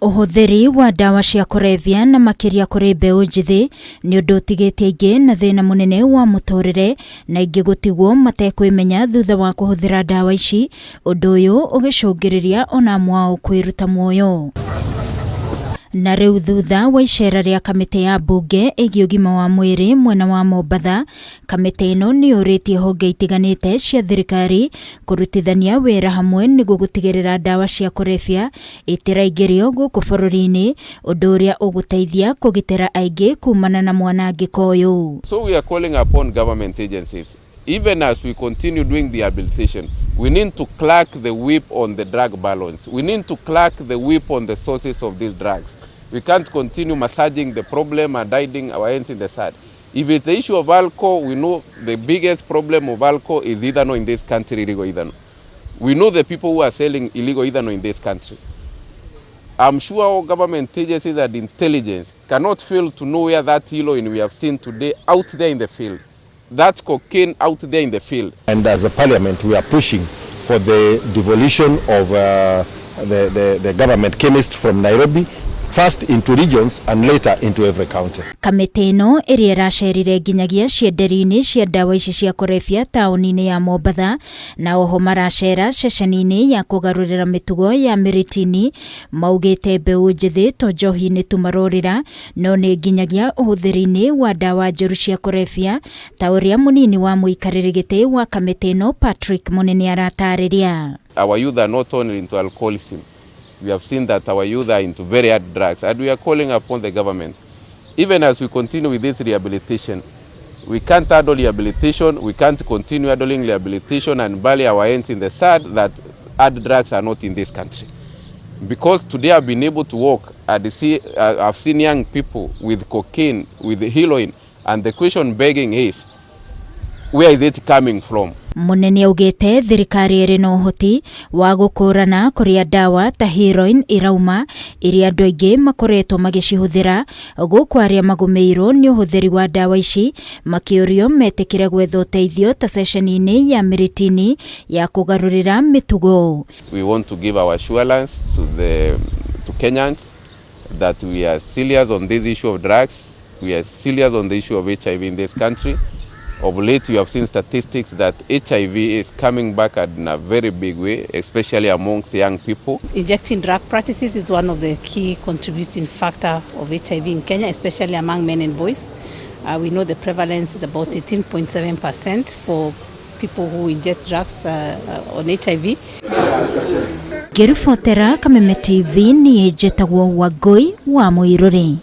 Ũhũthĩri wa ndawa cia kũrebia na makĩria kũrĩ mbeũ njĩthĩ nĩ ũndũ ũtigĩtie aingĩ na thĩna mũnene wa mũtũrĩre na aingĩ gũtigwo matekwĩmenya thutha wa kũhũthĩra ndawa ici, ũndũ ũyũ ũgĩcũngĩrĩria ona amwe ao kwĩruta muoyo. Na rĩu thutha wa icera rĩa kamĩtĩ ya mbunge ĩgiĩ ũgima wa mwĩrĩ mwena wa Mombatha, kamĩtĩ ĩno nĩ yũrĩtie honge itiganĩte cia thirikari kũrutithania wĩra hamwe nĩguo gũtigĩrĩra ndawa cia kũrebia itiraingĩrio gũkũ bũrũri-inĩ, ũndũ ũrĩa ũgũteithia kũgitĩra aingĩ kumana na mwanangĩko ũyũ. So we are calling upon government agencies, even as we continue doing the rehabilitation, we need to crack the whip on the drug balance. We need to crack the whip on the sources of these drugs. We can't continue massaging the problem and hiding our hands in the sand. If it's the issue of alcohol, we know the biggest problem of alcohol is ethanol in this country, illegal ethanol. We know the people who are selling illegal ethanol in this country. I'm sure all government agencies and intelligence cannot fail to know where that heroin we have seen today out there in the field, that cocaine out there in the field. And as a parliament, we are pushing for the devolution of the government chemist from Nairobi, first into regions and later into every county. Kamĩtĩ ĩno ĩrĩa ĩracerire nginyagia cienderi-inĩ cia ndawa ici cia kũrebia taũni-inĩ ya Mombatha na oho maracera ceceni-inĩ ya kũgarũrĩra mĩtugo ya Miritini, maugĩte mbeũ njĩthĩ to njohi-inĩ tu marorĩra no nĩ nginyagia ũhũthĩri-inĩ wa ndawa njũru cia kũrebia, ta ũrĩa mũnini wa mũikarĩri gĩtĩ wa kamĩtĩ ĩno Patrick Mũnene aratarĩria. Our youth are not only into alcoholism. We have seen that our youth are into very hard drugs, and we are calling upon the government. Even as we continue with this rehabilitation, we can't handle rehabilitation, we can't continue handling rehabilitation and bury our hands in the sand that hard drugs are not in this country. Because today I've been able to walk and see, I've seen young people with cocaine, with heroin, and the question begging is, where is it coming from? Mũnene augĩte thirikari ĩrĩ na ũhoti wa gũkũrana kũrĩa ndawa ta heroin irauma iria andũ aingĩ makoretwo magĩcihũthĩra, gũkũ arĩa magũmĩirwo nĩ ũhũthĩri wa ndawa ici makĩũrio metĩkĩre gwetha ũteithio ta ceceni-inĩ ya Miritini ya kũgarũrĩra mĩtugo. We want to give our assurance to Kenyans that we are serious on this issue of drugs, we are serious on the issue of HIV in this country. Of late, we have seen statistics that HIV is coming back in a very big way, especially amongst young people. Injecting drug practices is one of the key contributing factor of HIV in Kenya, especially among men and boys. We know the prevalence is about 18.7% for people who inject drugs on HIV. Ngĩribotera Kameme TV, niĩ njĩtagwo Wangũi wa Mũirũrĩ.